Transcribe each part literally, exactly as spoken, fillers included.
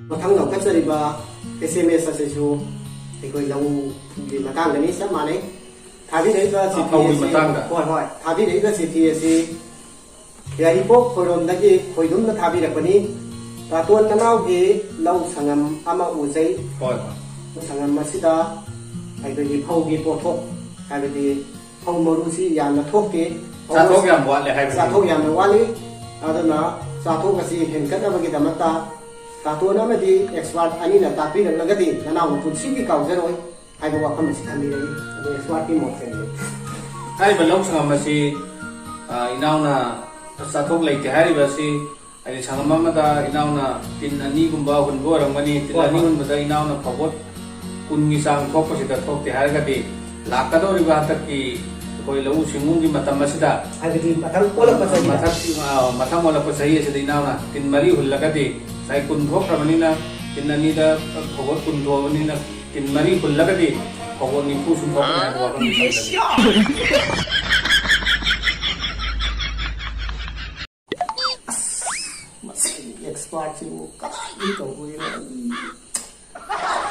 ꯃꯊꯪ ꯂꯧꯈꯠꯆꯔꯤꯕ ꯑꯦꯁ ꯑꯦꯝ ꯑꯦꯁ ꯑꯁꯤꯁꯨ ꯑꯩꯈꯣꯏ ꯂꯧꯒꯤ ꯃꯇꯥꯡꯗꯅꯤ, ꯆꯞ ꯃꯥꯟꯅꯩ꯫ ꯊꯥꯕꯤꯔꯛꯏꯕ ꯆꯤꯊꯤ ꯐꯧꯒꯤ ꯑꯁꯤ, ꯃꯇꯥꯡꯗ꯫ ꯍꯣꯏ, ꯍꯣꯏ, ꯊꯥꯕꯤꯔꯛꯏꯕ ꯆꯤꯊꯤ ꯑꯁꯤ ꯌꯥꯏꯔꯤꯄꯣꯛ ꯈꯣꯏꯔꯣꯝꯗꯒꯤ ꯈꯣꯏꯗꯨꯝꯅ ꯊꯥꯕꯤꯔꯛꯄꯅꯤ꯫ ꯇꯥꯇꯣꯟ ꯅꯅꯥꯎꯒꯤ ꯂꯧ ꯁꯪꯉꯝ ꯑꯃ ꯎꯖꯩ꯫ ꯍꯣꯏ, ꯍꯣꯏ꯫ ꯁꯪꯉꯝ ꯑꯁꯤꯗ ꯑꯩꯈꯣꯏꯒꯤ ꯐꯧꯒꯤ ꯄꯣꯠꯊꯣꯛ, ꯍꯥꯏꯕꯗꯤ ꯐꯧ ꯃꯔꯨꯁꯤ ꯌꯥꯝꯅ ꯊꯣꯛꯇꯦ꯫ ꯆꯥꯊꯣꯛ ꯌꯥꯝ ꯋꯥꯠꯂꯦ ꯍꯥꯏꯕꯗꯤ? ꯆꯥꯊꯣꯛ ꯌꯥꯝꯅ ꯋꯥꯠꯂꯤ꯫ ꯑꯗꯨꯅ ꯆꯥꯊꯣꯛ ꯑꯁꯤ ꯍꯦꯟꯒꯠꯅꯕꯒꯤꯗꯃꯛꯇ ꯇꯥꯇꯣꯟ ꯑꯃꯗꯤ ꯑꯦꯛꯁꯄꯥꯔꯠ ꯑꯅꯤꯅ ꯇꯥꯛꯄꯤꯔꯛꯂꯒꯗꯤ ꯅꯅꯥꯎꯅ ꯄꯨꯟꯁꯤꯒꯤ ꯀꯥꯎꯖꯔꯣꯏ ꯍꯥꯏꯕ ꯋꯥꯐꯝ ꯑꯁꯤ ꯊꯝꯕꯤꯔꯛꯏ꯫ ꯑꯗꯨ ꯑꯦꯛꯁꯄꯥꯔꯠꯀꯤ ꯃꯣꯠ ꯀꯔꯤ ꯂꯩ? ꯍꯥꯏꯔꯤꯕ ꯂꯧ ꯁꯪꯉꯝ ꯑꯁꯤ, ꯑ, ꯏꯅꯥꯎꯅ ꯆꯥꯊꯣꯛ ꯂꯩꯇꯦ ꯍꯥꯏꯔꯤꯕ ꯑꯁꯤ, ꯍꯥꯏꯗꯤ ꯁꯪꯉꯝ ꯑꯃꯗ ꯏꯅꯥꯎꯅ ꯇꯤꯟ ꯑꯅꯤꯒꯨꯝꯕ ꯍꯨꯟꯕ ꯑꯣꯏꯔꯝꯒꯅꯤ꯫ ꯇꯤꯟ ꯍꯣꯏ, ꯑꯅꯤ ꯍꯣꯏ꯫ ꯍꯨꯟꯕꯗ ꯏꯅꯥꯎꯅ ꯐꯧꯕꯣꯠ ꯀꯨꯟꯒꯤ ꯆꯥꯡ ꯊꯣꯛꯄꯁꯤꯗ ꯊꯣꯛꯇꯦ ꯍꯥꯏꯔꯒꯗꯤ, ꯂꯥꯛꯀꯗꯧꯔꯤꯕ ꯍꯟꯗꯛꯀꯤ ꯑꯩꯈꯣꯏ ꯂꯧꯎ ꯁꯤꯡꯎꯒꯤ ꯃꯇꯝ ꯑꯁꯤꯗ, ꯍꯥꯏꯕꯗꯤ ꯃꯊꯪ ꯑꯣꯜꯂꯛꯄ ꯆꯍꯤꯗ꯫ ꯃꯊꯪ, ꯑ, ꯃꯊꯪ ꯑꯣꯜꯂꯛꯄ ꯆꯍꯤ ꯑꯁꯤꯗ ꯏꯅꯥꯎꯅ ꯇꯤꯟ ꯃꯔꯤ ꯍꯨꯜꯂꯒꯗꯤ, ꯉꯁꯥꯏ ꯀꯨꯟ ꯊꯣꯛꯈ꯭ꯔꯕꯅꯤꯅ, ꯇꯤꯟ ꯑꯅꯤꯗ ꯐꯧꯕꯣꯠ ꯀꯨꯟ ꯊꯣꯛꯑꯕꯅꯤꯅ, ꯇꯤꯟ ꯃꯔꯤ ꯍꯨꯜꯂꯒꯗꯤ ꯐꯧꯕꯣꯠ ꯅꯤꯐꯨ ꯁꯨꯝ ꯊꯣꯛꯀꯅꯤ ꯍꯥꯏꯕ ꯋꯥꯐꯝ ꯊꯝꯖꯒꯦ꯫ ꯃꯁꯤ ꯑꯦꯛꯁꯄꯥꯔꯠꯁꯤꯕꯨ ꯀꯗꯥꯏꯗꯒꯤ ꯇꯧꯕꯒꯤꯅꯣ? ꯑꯩ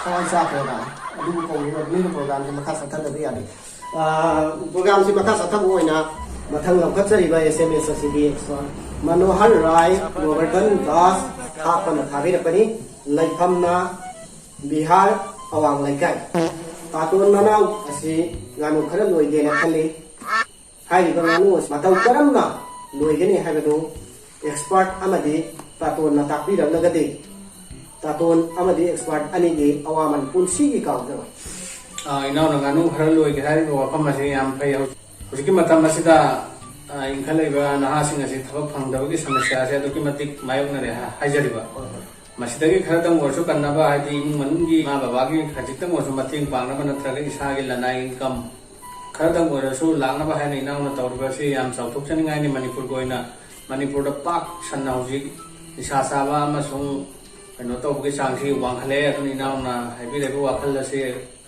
ꯊꯋꯥꯏ ꯆꯥꯛꯈ꯭ꯔꯦꯗ꯫ ꯑꯗꯨꯕꯨ ꯀꯧꯔꯤꯕ ꯃꯤꯒꯤ ꯄ꯭ꯔꯣꯒ꯭ꯔꯥꯝꯁꯤ ꯃꯈꯥ ꯆꯠꯊꯗꯕ ꯌꯥꯗꯦ꯫ ꯑꯥ, ꯄ꯭ꯔꯣꯒ꯭ꯔꯥꯝꯁꯤ ꯃꯈꯥ ꯆꯠꯊꯕ ꯑꯣꯏꯅ ꯃꯊꯪ ꯂꯧꯈꯠꯆꯔꯤꯕ ꯑꯦꯁ ꯑꯦꯝ ꯑꯦꯁ ꯑꯁꯤꯗꯤ ꯑꯦꯛꯁꯄꯥꯔꯠ ꯃꯅꯣꯍꯔ ꯔꯥꯏ, ꯒꯣꯕꯔꯙꯟ ꯗꯥꯁ ꯊꯥꯞꯄꯅ ꯊꯥꯕꯤꯔꯛꯄꯅꯤ꯫ ꯂꯩꯐꯝꯅ ꯕꯤꯍꯥꯔ ꯑꯋꯥꯡ ꯂꯩꯀꯥꯏ꯫ ꯇꯥꯇꯣꯟ ꯃꯅꯥꯎ ꯑꯁꯤ ꯉꯥꯅꯨ ꯈꯔ ꯂꯣꯏꯒꯦꯅ ꯈꯜꯂꯤ꯫ ꯍꯥꯏꯔꯤꯕ ꯉꯥꯅꯨ ꯑꯁꯤ ꯃꯇꯧ ꯀꯔꯝꯅ ꯂꯣꯏꯒꯅꯤ ꯍꯥꯏꯕꯗꯨ ꯑꯦꯛꯁꯄꯥꯔꯠ ꯑꯃꯗꯤ ꯇꯥꯇꯣꯟꯅ ꯇꯥꯛꯄꯤꯔꯛꯂꯒꯗꯤ ꯇꯥꯇꯣꯟ ꯑꯃꯗꯤ ꯑꯦꯛꯁꯄꯥꯔꯠ ꯑꯅꯤꯒꯤ ꯑꯋꯥꯃꯟ ꯄꯨꯟꯁꯤꯒꯤ ꯀꯥꯎꯖꯔꯣꯏ꯫ ꯑꯥ, ꯏꯅꯥꯎꯅ ꯉꯥꯅꯨ ꯈꯔ ꯂꯣꯏꯒꯦ ꯍꯥꯏꯔꯤꯕ ꯋꯥꯐꯝ ꯑꯁꯤ ꯌꯥꯝ ꯐꯩ꯫ ꯍꯧꯖꯤꯛ, ꯍꯧꯖꯤꯛꯀꯤ ꯃꯇꯝ ꯑꯁꯤꯗ, ꯑꯥ, ꯏꯟꯈꯠꯂꯛꯏꯕ ꯅꯍꯥꯁꯤꯡ ꯑꯁꯤ ꯊꯕꯛ ꯐꯪꯗꯕꯒꯤ ꯁꯃꯁ꯭ꯌꯥ ꯑꯁꯤ ꯑꯗꯨꯛꯀꯤ ꯃꯇꯤꯛ ꯃꯥꯌꯣꯛꯅꯔꯦ ꯍꯥ-, ꯍꯥꯏꯖꯔꯤꯕ꯫ ꯍꯣꯏ, ꯍꯣꯏ꯫ ꯃꯁꯤꯗꯒꯤ ꯈꯔꯗꯪ ꯑꯣꯏꯔꯁꯨ ꯀꯟꯅꯕ, ꯍꯥꯏꯗꯤ ꯏꯃꯨꯡ ꯃꯅꯨꯡꯒꯤ ꯏꯃꯥ ꯕꯕꯥꯒꯤ ꯈꯖꯤꯛꯇꯪ ꯑꯣꯏꯔꯁꯨ ꯃꯇꯦꯡ ꯄꯥꯡꯅꯕ ꯅꯠꯇ꯭ꯔꯒ ꯏꯁꯥꯒꯤ ꯂꯅꯥꯏ ꯏꯟꯀꯝ ꯈꯔꯗꯪ ꯑꯣꯏꯔꯁꯨ ꯂꯥꯛꯅꯕ ꯍꯥꯏꯅ ꯏꯅꯥꯎꯅ ꯇꯧꯔꯤꯕ ꯑꯁꯤ ꯌꯥꯝ ꯆꯥꯎꯊꯣꯛꯆꯅꯤꯡꯉꯥꯏꯅꯤ꯫ ꯃꯅꯤꯄꯨꯔꯒꯤ ꯑꯣꯏꯅ, ꯃꯅꯤꯄꯨꯔꯗ ꯄꯥꯛ ꯁꯟꯅ ꯍꯧꯖꯤꯛ ꯅꯤꯁꯥ ꯆꯥꯕ ꯑꯃꯁꯨꯡ ꯀꯩꯅꯣ ꯇꯧꯕꯒꯤ ꯆꯥꯡꯁꯤ ꯋꯥꯡꯈꯠꯂꯛꯑꯦ꯫ ꯑꯗꯨꯅ ꯏꯅꯥꯎꯅ ꯍꯥꯏꯕꯤꯔꯤꯕ ꯋꯥꯈꯜ ꯑꯁꯤ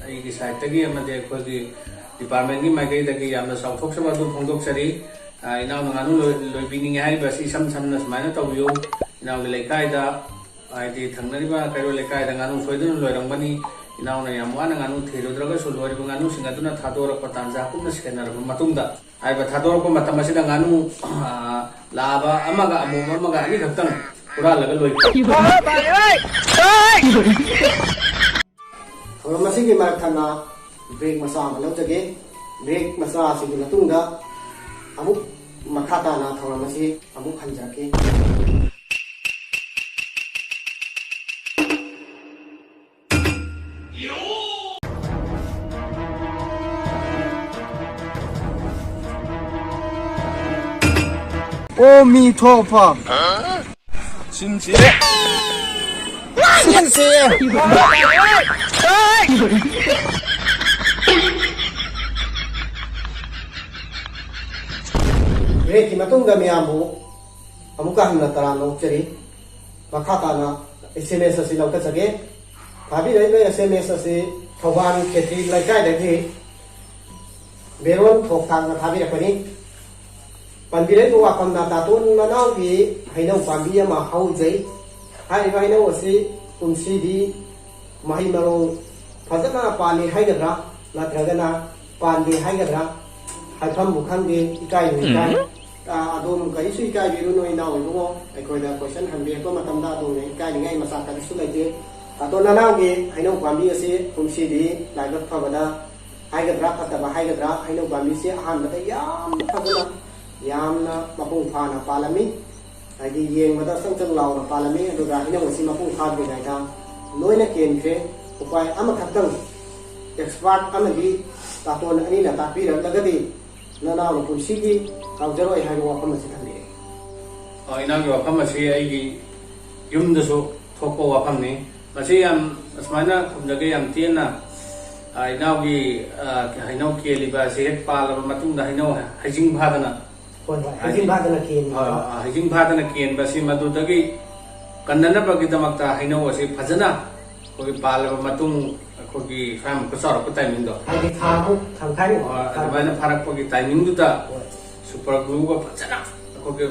ꯑꯩꯒꯤ ꯁꯥꯏꯠꯇꯒꯤ ꯑꯃꯗꯤ ꯑꯩꯈꯣꯏꯒꯤ ꯗꯤꯄꯥꯔꯠꯃꯦꯟꯒꯤ ꯃꯥꯏꯀꯩꯗꯒꯤ ꯌꯥꯝꯅ ꯆꯥꯎꯊꯣꯛꯆꯕ ꯑꯗꯨ ꯐꯣꯡꯗꯣꯛꯆꯔꯤ꯫ ꯑ, ꯏꯅꯥꯎꯅ ꯉꯥꯅꯨ ꯂꯣꯏ-, ꯂꯣꯏꯕꯤꯅꯤꯡꯉꯦ ꯍꯥꯏꯔꯤꯕ ꯑꯁꯤ ꯏꯁꯝ ꯁꯝꯅ ꯁꯨꯃꯥꯏꯅ ꯇꯧꯕꯤꯌꯨ꯫ ꯏꯅꯥꯎꯒꯤ ꯂꯩꯀꯥꯏꯗ ꯍꯥꯏꯗꯤ ꯊꯪꯅꯔꯤꯕ ꯀꯩꯔꯣꯜ ꯂꯩꯀꯥꯏꯗ ꯉꯥꯅꯨ ꯁꯣꯏꯗꯅ ꯂꯣꯏꯔꯝꯒꯅꯤ꯫ ꯏꯅꯥꯎꯅ ꯌꯥꯝ ꯋꯥꯅ ꯉꯥꯅꯨ ꯊꯤꯔꯨꯗ꯭ꯔꯒꯁꯨ ꯂꯣꯏꯔꯤꯕ ꯉꯥꯅꯨꯁꯤꯡ ꯑꯗꯨꯅ ꯊꯥꯗꯣꯔꯛꯄ ꯇꯥꯟꯖꯥ ꯀꯨꯞꯅ ꯁꯦꯟꯅꯔꯕ ꯃꯇꯨꯡꯗ, ꯍꯥꯏꯔꯤꯕ ꯊꯥꯗꯣꯔꯛꯄ ꯃꯇꯝ ꯑꯁꯤꯗ ꯉꯥꯅꯨ, ꯑ, ꯂꯥꯕ ꯑꯃꯒ ꯑꯃꯣꯝ ꯑꯃꯒ ꯑꯅꯤꯈꯛꯇꯪ ꯍꯨꯔꯥꯜꯂꯒ ꯂꯣꯏꯈꯤ꯫ ꯊꯧꯔꯝ ꯑꯁꯤꯒꯤ ꯃꯔꯛ ꯊꯠꯅ ꯕ꯭ꯔꯦꯛ ꯃꯆꯥ ꯑꯃ ꯂꯧꯖꯒꯦ꯫ ꯕ꯭ꯔꯦꯛ ꯃꯆꯥ ꯑꯁꯤꯒꯤ ꯃꯇꯨꯡꯗ ꯑꯃꯨꯛ ꯃꯈꯥ ꯇꯥꯅ ꯊꯧꯔꯝ ꯑꯁꯤ ꯑꯃꯨꯛ ꯍꯟꯖꯔꯛꯀꯦ꯫ ꯑꯣ ꯃꯤ ꯊꯣꯛꯄ꯫ ꯁꯤꯟꯁꯤ꯫ ꯁꯤꯟꯁꯤ꯫ ꯕ꯭ꯔꯦꯛꯀꯤ ꯃꯇꯨꯡꯗ ꯃꯤꯌꯥꯝꯕꯨ ꯑꯃꯨꯛꯀ ꯍꯟꯅ ꯇꯔꯥꯝꯅ ꯑꯣꯛꯆꯔꯤ꯫ ꯃꯈꯥ ꯇꯥꯅ ꯑꯦꯁ ꯑꯦꯝ ꯑꯦꯁ ꯑꯁꯤ ꯂꯧꯈꯠꯆꯒꯦ꯫ ꯊꯥꯕꯤꯔꯛꯏꯕ ꯑꯦꯁ ꯑꯦꯝ ꯑꯦꯁ ꯑꯁꯤ ꯊꯧꯕꯥꯜ ꯈꯦꯇ꯭ꯔꯤ ꯂꯩꯀꯥꯏꯗꯒꯤ ꯕꯦꯔꯣꯟ ꯊꯣꯛ ꯊꯥꯛꯅ ꯊꯥꯕꯤꯔꯛꯄꯅꯤ꯫ ꯄꯟꯕꯤꯔꯛꯏꯕ ꯋꯥꯐꯝꯅ ꯇꯥꯇꯣꯟ ꯃꯅꯥꯎꯒꯤ ꯍꯩꯅꯧ ꯄꯥꯝꯕꯤ ꯑꯃ ꯍꯧꯖꯩ꯫ ꯍꯥꯏꯔꯤꯕ ꯍꯩꯅꯧ ꯑꯁꯤ ꯀꯨꯝꯁꯤꯗꯤ ꯃꯍꯩ ꯃꯔꯣꯡ ꯐꯖꯅ ꯄꯥꯜꯂꯤ ꯍꯥꯏꯒꯗ꯭ꯔꯥ, ꯅꯠꯇ꯭ꯔꯒꯅ ꯄꯥꯟꯗꯦ ꯍꯥꯏꯒꯗ꯭ꯔꯥ, ꯍꯥꯏꯐꯝꯕꯨ ꯈꯪꯗꯦ, ꯏꯀꯥꯏꯕꯨ ꯏꯀꯥꯏ꯫ ꯎꯝ꯫ ꯑ, ꯑꯗꯣꯝ ꯀꯔꯤꯁꯨ ꯏꯀꯥꯏꯕꯤꯔꯨꯅꯨ, ꯏꯅꯥꯎ ꯏꯕꯨꯡꯉꯣ꯫ ꯑꯩꯈꯣꯏꯗ question ꯍꯪꯕꯤꯔꯛꯄ ꯃꯇꯝꯗ ꯑꯗꯣꯝꯅ ꯏꯀꯥꯏꯅꯤꯡꯉꯥꯏ ꯃꯆꯥꯛ ꯀꯔꯤꯁꯨ ꯂꯩꯇꯦ꯫ ꯑꯗꯣ ꯅꯅꯥꯎꯒꯤ ꯍꯩꯅꯧ ꯄꯥꯝꯕꯤ ꯑꯁꯤ ꯀꯨꯝꯁꯤꯗꯤ ꯂꯥꯏꯕꯛ ꯐꯕꯗ ꯍꯥꯏꯒꯗ꯭ꯔꯥ, ꯐꯠꯇꯕ ꯍꯥꯏꯒꯗ꯭ꯔꯥ, ꯍꯩꯅꯧ ꯄꯥꯝꯕꯤꯁꯤ ꯑꯍꯥꯟꯕꯗ ꯌꯥꯝꯅ ꯐꯖꯅ, ꯌꯥꯝꯅ ꯃꯄꯨꯡ ꯐꯥꯅ ꯄꯥꯜꯂꯝꯃꯤ꯫ ꯍꯥꯏꯗꯤ ꯌꯦꯡꯕꯗ ꯆꯪ ꯆꯪ ꯂꯥꯎꯅ ꯄꯥꯜꯂꯝꯃꯤ, ꯑꯗꯨꯒ ꯍꯩꯅꯧ ꯑꯁꯤ ꯃꯄꯨꯡ ꯐꯥꯗ꯭ꯔꯤꯉꯩꯗ ꯂꯣꯏꯅ ꯀꯦꯟꯈ꯭ꯔꯦ꯫ ꯎꯄꯥꯏ ꯑꯃꯈꯛꯇꯪ, expert ꯑꯃꯗꯤ ꯇꯥꯇꯣꯟ ꯑꯅꯤꯅ ꯇꯥꯛꯄꯤꯔꯛꯂꯒꯗꯤ ꯅꯅꯥꯎꯅ ꯄꯨꯟꯁꯤꯒꯤ ꯀꯥꯎꯖꯔꯣꯏ ꯍꯥꯏꯕ ꯋꯥꯐꯝ ꯑꯁꯤ ꯊꯝꯕꯤꯔꯦ꯫ ꯑ, ꯏꯅꯥꯎꯒꯤ ꯋꯥꯐꯝ ꯑꯁꯤ ꯑꯩꯒꯤ ꯌꯨꯝꯗꯁꯨ ꯊꯣꯛꯄ ꯋꯥꯐꯝꯅꯤ꯫ ꯃꯁꯤ ꯌꯥꯝ ꯑꯁꯨꯃꯥꯏꯅ ꯈꯨꯝꯖꯒꯦ, ꯌꯥꯝ ꯇꯦꯟꯅ, ꯑ, ꯏꯅꯥꯎꯒꯤ, ꯑ, ꯍꯩꯅꯧ ꯀꯦꯜꯂꯤꯕ ꯑꯁꯤ ꯍꯦꯛ ꯄꯥꯜꯂꯕ ꯃꯇꯨꯡꯗ ꯍꯩꯅꯧ ꯍꯩꯖꯤꯡ ꯐꯥꯗꯅ, ꯍꯣꯏ, ꯍꯣꯏ, ꯍꯥꯏꯗꯤ, ꯍꯩꯖꯤꯡ ꯐꯥꯗꯅ ꯀꯦꯟꯕ꯫ ꯑ, ꯑ, ꯍꯩꯖꯤꯡ ꯐꯥꯗꯅ ꯀꯦꯟꯕ ꯑꯁꯤ ꯃꯗꯨꯗꯒꯤ ꯀꯟꯅꯅꯕꯒꯤꯗꯃꯛꯇ ꯍꯩꯅꯧ ꯑꯁꯤ ꯐꯖꯅ ꯑꯩꯈꯣꯏꯒꯤ ꯄꯥꯜꯂꯕ ꯃꯇꯨꯡ ꯑꯩꯈꯣꯏꯒꯤ ꯁ꯭ꯋꯥꯏꯃꯨꯛꯀ ꯆꯥꯎꯔꯛꯄ timingꯗꯣ, ꯍꯥꯏꯗꯤ ꯊꯥꯃꯨꯛ, ꯇꯪꯈꯥꯏꯃꯨꯛ ꯑ, ꯐꯥꯔꯛꯄ꯫ ꯑꯗꯨꯃꯥꯏꯅ ꯐꯥꯔꯛꯄꯒꯤ timingꯗꯨꯗ ꯍꯣꯏ꯫ Super glueꯒ ꯐꯖꯅ ꯑꯩꯈꯣꯏꯒꯤ,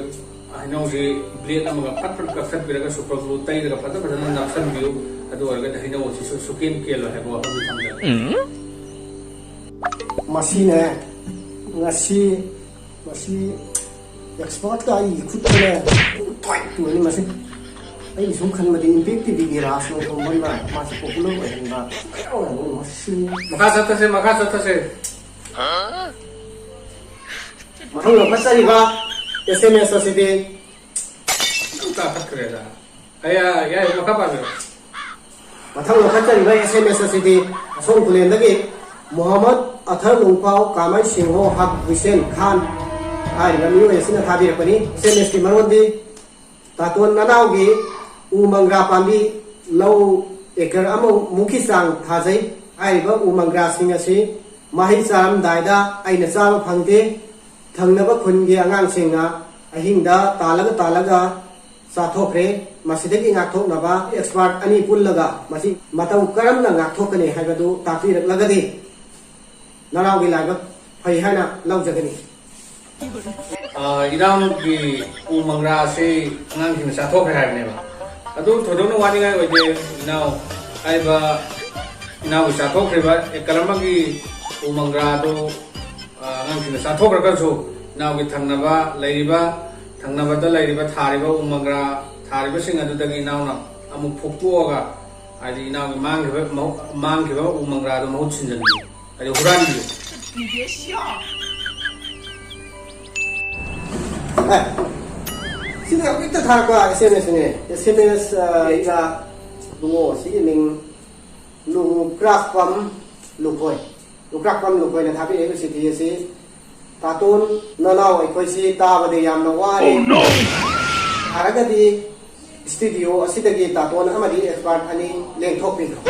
ꯑ, ꯍꯩꯅꯧꯁꯤ ꯕ꯭ꯂꯦꯗ ꯑꯃꯒ ꯐꯠ ꯐꯠ ꯀꯛꯊꯠꯄꯤꯔꯒ ꯁꯨꯄꯔ ꯒ꯭ꯂꯨ ꯇꯩꯔꯒ ꯐꯖ ꯐꯖꯅ ꯅꯞꯁꯟꯕꯤꯌꯨ꯫ ꯑꯗꯨ ꯑꯣꯏꯔꯒꯗꯤ ꯍꯩꯅꯧ ꯑꯁꯤꯁꯨ ꯁꯨꯛꯀꯦꯟ ꯀꯦꯜꯂꯣꯏ ꯍꯥꯏꯕ ꯋꯥꯐꯝꯁꯤ ꯊꯝꯖꯒꯦ꯫ ꯃꯁꯤꯅꯦ, ꯉꯁꯤ, ꯃꯁꯤ ꯑꯦꯛꯁꯄꯔꯠꯀ ꯑꯩꯒꯤ ꯈꯨꯠꯇꯅꯦ, ꯇꯣꯏ ꯇꯣꯏꯅꯤ ꯃꯁꯤ꯫ ꯑꯩꯅ ꯁꯨꯝ ꯈꯟꯕꯗꯤ ꯏꯝꯄꯦꯛ ꯇꯤꯚꯤꯒꯤ ꯔꯥꯖ ꯅꯣꯡꯊꯣꯝꯕꯝꯅ ꯃꯥꯁꯤ ꯄꯣꯄꯨꯂꯔ ꯑꯣꯏꯍꯟꯕ ꯌꯥꯎꯔꯝꯒꯅꯤ ꯃꯁꯤ꯫ ꯃꯈꯥ ꯆꯠꯊꯁꯦ, ꯃꯈꯥ ꯆꯠꯊꯁꯦ꯫ ꯃꯊꯪ ꯂꯧꯈꯠꯆꯔꯤꯕ ꯑꯦꯁ ꯑꯦꯝ ꯑꯦꯁ ꯑꯁꯤꯗꯤ ꯇꯥꯈꯠꯈ꯭ꯔꯦꯗ꯫ ꯑꯌꯥ, ꯌꯥꯏ, ꯃꯈꯥ ꯄꯥꯕꯤꯔꯣ꯫ ꯃꯊꯪ ꯂꯧꯈꯠꯆꯔꯤꯕ ꯑꯦꯁ ꯑꯦꯝ ꯑꯦꯁ ꯑꯁꯤꯗꯤ ꯑꯁꯣꯝ ꯈꯨꯂꯦꯟꯗꯒꯤ ꯃꯣꯍꯝꯃꯗ ꯑꯊꯔ ꯅꯣꯡꯄꯥꯎ ꯀꯥꯃꯩ ꯁꯤꯡꯍꯣ ꯍꯛ ꯍꯨꯏꯁꯦꯟ ꯈꯥꯟ ꯍꯥꯏꯔꯤꯕ ꯃꯤꯑꯣꯏ ꯑꯁꯤꯅ ꯊꯥꯕꯤꯔꯛꯄꯅꯤ꯫ ꯑꯦꯁ ꯑꯦꯝ ꯑꯦꯁꯀꯤ ꯃꯔꯣꯟꯗꯤ ꯇꯥꯇꯣꯟ ꯅꯅꯥꯎꯒꯤ ꯎ ꯃꯪꯒ꯭ꯔꯥ ꯄꯥꯝꯕꯤ ꯂꯧ ꯑꯦꯀꯔ ꯑꯃꯃꯨꯛꯀꯤ ꯆꯥꯡ ꯊꯥꯖꯩ꯫ ꯍꯥꯏꯔꯤꯕ ꯎ ꯃꯪꯒ꯭ꯔꯥꯁꯤꯡ ꯑꯁꯤ ꯃꯍꯩ ꯆꯥꯔꯝꯗꯥꯏꯗ ꯑꯩꯅ ꯆꯥꯕ ꯐꯪꯗꯦ꯫ ꯊꯪꯅꯕ ꯈꯨꯟꯒꯤ ꯑꯉꯥꯡꯁꯤꯡꯅ ꯑꯍꯤꯡꯗ ꯇꯥꯜꯂꯒ ꯇꯥꯜꯂꯒ ꯆꯥꯊꯣꯛꯈ꯭ꯔꯦ꯫ ꯃꯁꯤꯗꯒꯤ ꯉꯥꯛꯊꯣꯛꯅꯕ ꯑꯦꯛꯁꯄꯥꯔꯠ ꯑꯅꯤ ꯄꯨꯜꯂꯒ ꯃꯁꯤ ꯃꯇꯧ ꯀꯔꯝꯅ ꯉꯥꯛꯊꯣꯛꯀꯅꯤ ꯍꯥꯏꯕꯗꯨ ꯇꯥꯛꯄꯤꯔꯛꯂꯒꯗꯤ ꯅꯅꯥꯎꯒꯤ ꯂꯥꯏꯕꯛ ꯐꯩ ꯍꯥꯏꯅ ꯂꯧꯖꯒꯅꯤ꯫ ꯑ, ꯏꯅꯥꯎꯒꯤ ꯎ ꯃꯪꯒ꯭ꯔꯥ ꯑꯁꯤ ꯑꯉꯥꯡꯁꯤꯡꯅ ꯆꯥꯊꯣꯛꯈ꯭ꯔꯦ ꯍꯥꯏꯕꯅꯦꯕ꯫ ꯑꯗꯨ ꯊꯣꯏꯗꯣꯛꯅ ꯋꯥꯅꯤꯡꯉꯥꯏ ꯑꯣꯏꯗꯦ꯫ ꯏꯅꯥꯎ ꯍꯥꯏꯔꯤꯕ ꯏꯅꯥꯎꯒꯤ ꯆꯥꯊꯣꯛꯈ꯭ꯔꯤꯕ ꯑꯦꯀꯔ ꯑꯃꯒꯤ ꯎ ꯃꯪꯒ꯭ꯔꯥ ꯑꯗꯨ, ꯑ, ꯑꯉꯥꯡꯁꯤꯡꯅ ꯆꯥꯊꯣꯛꯈ꯭ꯔꯒꯁꯨ ꯏꯅꯥꯎꯒꯤ ꯊꯪꯅꯕ ꯂꯩꯔꯤꯕ, ꯊꯪꯅꯕꯗ ꯂꯩꯔꯤꯕ ꯊꯥꯔꯤꯕ ꯎ ꯃꯪꯒ꯭ꯔꯥ ꯊꯥꯔꯤꯕꯁꯤꯡ ꯑꯗꯨꯗꯒꯤ ꯏꯅꯥꯎꯅ ꯑꯃꯨꯛ ꯐꯨꯛꯇꯣꯛꯑꯒ, ꯍꯥꯏꯗꯤ ꯏꯅꯥꯎꯒꯤ ꯃꯥꯡꯈꯤꯕ ꯃꯍꯨꯠ-, ꯃꯥꯡꯈꯤꯕ ꯎ ꯃꯪꯒ꯭ꯔꯥꯗꯨ ꯃꯍꯨꯠ ꯁꯤꯟꯖꯟꯕꯤꯌꯨ꯫ ꯍꯥꯏꯗꯤ ꯍꯨꯔꯥꯟꯕꯤꯌꯨ꯫ ꯑꯦ, ꯁꯤꯅ ꯍꯧꯖꯤꯛꯇ ꯊꯥꯔꯛꯄ ꯑꯦꯁ ꯑꯦꯝ ꯑꯦꯁꯅꯦ꯫ ꯑꯦꯁ ꯑꯦꯝ ꯑꯦꯁ, ꯑ, ꯑꯩꯒ ꯏꯕꯨꯡꯉꯣ ꯑꯁꯤꯒꯤ ꯃꯤꯡ ꯂꯨꯀ꯭ꯔꯥꯛꯄꯝ ꯂꯨꯈꯣꯏ꯫ ꯂꯨꯀ꯭ꯔꯥꯛꯄꯝ ꯂꯨꯈꯣꯏꯅ ꯊꯥꯕꯤꯔꯛꯏꯕ ꯆꯤꯊꯤ ꯑꯁꯤ, "ꯇꯥꯇꯣꯟ ꯅꯅꯥꯎ ꯑꯩꯈꯣꯏꯁꯤ ꯇꯥꯕꯗ ꯌꯥꯝꯅ ꯋꯥꯔꯦ꯫ ꯌꯥꯔꯒꯗꯤ ꯁ꯭ꯇꯨꯗꯤꯑꯣ ꯑꯁꯤꯗꯒꯤ ꯇꯥꯇꯣꯟ ꯑꯃꯗꯤ ꯑꯦꯛꯁꯄꯥꯔꯠ ꯑꯅꯤ ꯂꯦꯡꯊꯣꯛꯄꯤꯈ꯭ꯔꯣ"꯫